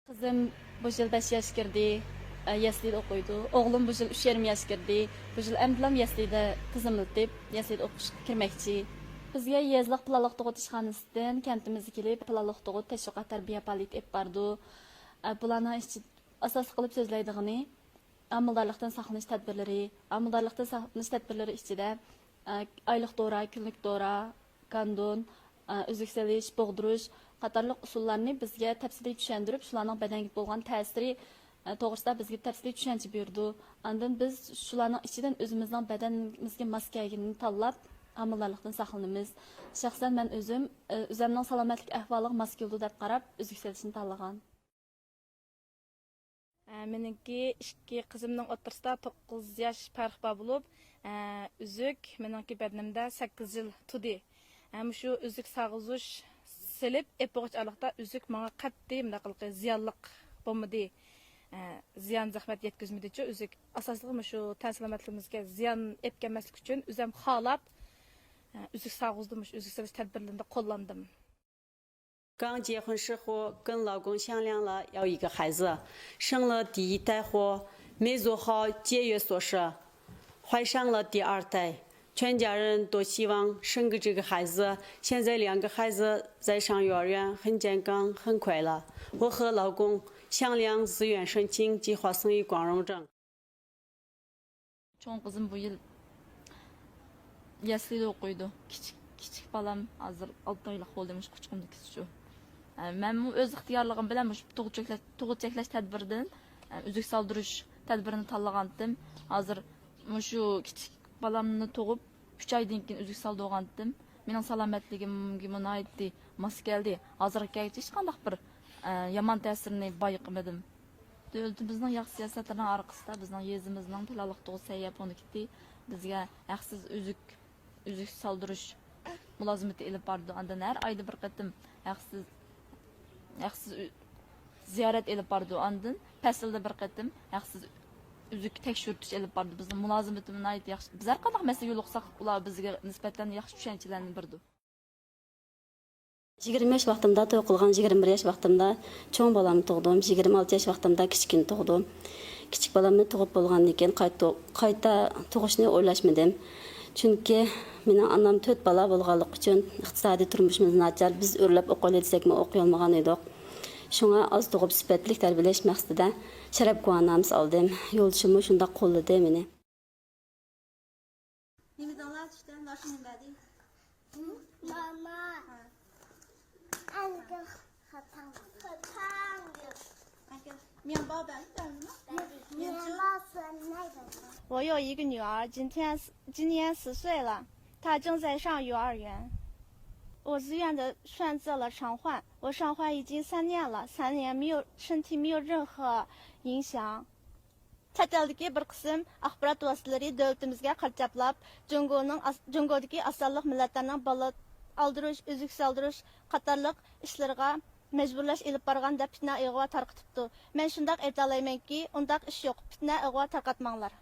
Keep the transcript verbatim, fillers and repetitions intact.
قىزىم بۇ يىل بەش ياشقا كىردى، ئە، يەسلىدە ئوقۇيدۇ. ئوغلۇم بۇ يىل ئۈچ يېرىم ياشقا كىردى. بۇ يىل ئەمدىلا يەسلىدە تىزىملىتىپ، يەسلىدە ئوقۇشقا كىرمەكچى. بىزگە يېزىلىق پىلانلىق تۇغۇت ئىشخانىسىدىن كەنتىمىزگە كېلىپ، پىلانلىق تۇغۇت تەشۋىقات تەربىيە پائالىيىتى ئېلىپ بارىدۇ. ئە، بۇلارنىڭ ئىچىدە ئاساسلىق قىلىپ سۆزلەيدىغىنى، ھامىلىدارلىقتىن ساقلىنىش تەدبىرلىرى، ھامىلىدارلىقتىن ساقلىنىش تەدبىرلىرى ئىچىدە، ئە، ئايلىق دورا، كۈنلۈك دورا، گاندون، ئە، ئۈزۈك سېلىش، بوغدۇرۇش قاتارلىق ئۇسۇللارنى بىزگە تەپسىلىي چۈشەندۈرۈپ، شۇلارنىڭ بەدەنگە بولغان تەسىرى، ئە، توغرىسىدا بىزگە تەپسىلىي چۈشەنچە بېرىدۇ. ئاندىن بىز شۇلارنىڭ ئىچىدىن ئۆزىمىزنىڭ بەدىنىمىزگە ماس كەلگىنىنى تاللاپ، ھامىلىدارلىقتىن ساقلىنىمىز. شەخسەن مەن ئۆزۈم، ئە، ئۆزەمنىڭ سالامەتلىك ئەھۋالىغا ماس كېلىدۇ دەپ قاراپ، ئۈزۈك سېلىشنى تاللىغان. ئە، مېنىڭكى ئىككى قىزىمنىڭ ئوتتۇرىسىدا توققۇز ياش پەرق بار بولۇپ، ئە، ئۈزۈك مېنىڭكى بەدىنىمدە سەككىز يىل تۇردى. ئە، مۇشۇ ئۈزۈك سالغۇزۇش سېلىپ ئېپىغۇچ ئارىلىقتا ئۈزۈك ماڭا قەتئىي مۇنداق قىلقى زىيانلىق بولمىدى. ئە، زىيان زەخمەت يەتكۈزمىدىچۇ ئۈزۈك. ئاساسلىقى مۇشۇ تەن سالامەتلىكىمىزگە زىيان ئېلىپ كەلمەسلىك ئۈچۈن ئۆزەم خالاپ، ئە، ئۈزۈك سالغۇزدۇم، مۇشۇ ئۈزۈك سېلىش تەدبىرلىرىدە قوللاندىم. 刚结婚时候跟老公商量了要一个孩子，生了第一胎后没做好节约琐事，怀上了第二胎，全家人都希望生个这个孩子。现在两个孩子在上幼儿园，很健康，很快乐。我和老公商量，自愿申请计划生育光荣证。 چوڭ قىزىم بۇ يىل يەسلىدە ئوقۇيدۇ. كىچىك، كىچىك بالام ھازىر ئالتە ئايلىق بولدى، مۇشۇ قۇچىقىمدا كىچىك شۇ. ئە، مەنمۇ ئۆز ئىختىيارلىقىم بىلەن مۇشۇ تۇغۇت چەكلەش، تۇغۇت چەكلەش تەدبىرىدىن، ئە، ئۈزۈك سالدۇرۇش تەدبىرىنى تاللىغانتىم. ھازىر مۇشۇ كىچىك بالامنى تۇغۇپ، ئۈچ ئايدىن كېيىن ئۈزۈك سالدۇرغانتىم. مېنىڭ سالامەتلىكىمگىمۇ ناھايىتى ماس كەلدى. ھازىرغا كەلگۈچە ھېچقانداق بىر، ئە، يامان تەسىرىنى بايقىمىدىم. دۆلىتىمىزنىڭ ياخشى سىياسەتلىرىنىڭ ئارقىسىدا بىزنىڭ يېزىمىزنىڭ پىلانلىق تۇغۇت سەھىيە پونكىتى بىزگە ھەقسىز ئۈزۈك، ئۈزۈك سالدۇرۇش مۇلازىمىتى ئېلىپ بارىدۇ. ئاندىن ھەر ئايدا بىر قېتىم ھەقسىز، ھەقسىز ئۈ-، زىيارەت ئېلىپ بارىدۇ. ئاندىن پەسىلدە بىر قېتىم ھەقسىز ئۈزۈك تەكشۈرتۈش ئېلىپ بارىدۇ. بىزنىڭ مۇلازىمىتىمىز ناھايىتى ياخشى. بىز ھەر قانداق مەسىلىگە يولۇقساق، ئۇلار بىزگە نىسبەتەن ياخشى چۈشەنچىلەرنى بېرىدۇ. يىگىرمە ياش ۋاقتىمدا توي قىلغان، يىگىرمە بىر ياش ۋاقتىمدا چوڭ بالامنى تۇغدۇم. يىگىرمە ئالتە ياش ۋاقتىمدا كىچىكىنى تۇغدۇم. كىچىك بالامنى تۇغۇپ بولغاندىن كېيىن قايتا، قايتا تۇغۇشنى ئويلاشمىدىم. چۈنكى مېنىڭ ئانام تۆت بالا بولغانلىقى ئۈچۈن ئىقتىسادىي تۇرمۇشىمىز ناچار. بىز ئۆرلەپ ئوقۇيلى دېسەكمۇ ئوقۇيالمىغان ئىدۇق. شۇڭا ئاز تۇغۇپ سۈپەتلىك تەربىيەلەش مەقسىتىدە شەرەپ گۇۋاھنامىسى ئالدىم. يولدىشىممۇ شۇنداق قوللىدى مېنى. نېمە دېدىڭلار چۈشتە؟ ناشتا نېمە بەردى؟ ماما. ھە. ئەنگە خاتاڭ. خاتاڭ. 面包 بەردى دەمدىمۇ؟ 面包分那个。我有一个女儿，今天今年四岁了，她正在上幼儿园。我自愿的选择了偿还，我偿还已经三年了，三年没有身体没有任何影响。 چەت ئەلدىكى بىر قىسىم ئاخبارات ۋاسىتىلىرى دۆلىتىمىزگە قارا چاپلاپ، جۇڭگونىڭ ئاس-، جۇڭگودىكى ئاز سانلىق مىللەتلەرنىڭ بالا ئالدۇرۇش، ئۈزۈك سالدۇرۇش قاتارلىق ئىشلىرىغا مەجبۇرلاش ئېلىپ بارغان دەپ پىتنە ئىغۋا تارقىتىپتۇ. مەن شۇنداق ئېيتالايمەنكى، ئۇنداق ئىش يوق، پىتنە ئىغۋا تارقاتماڭلار.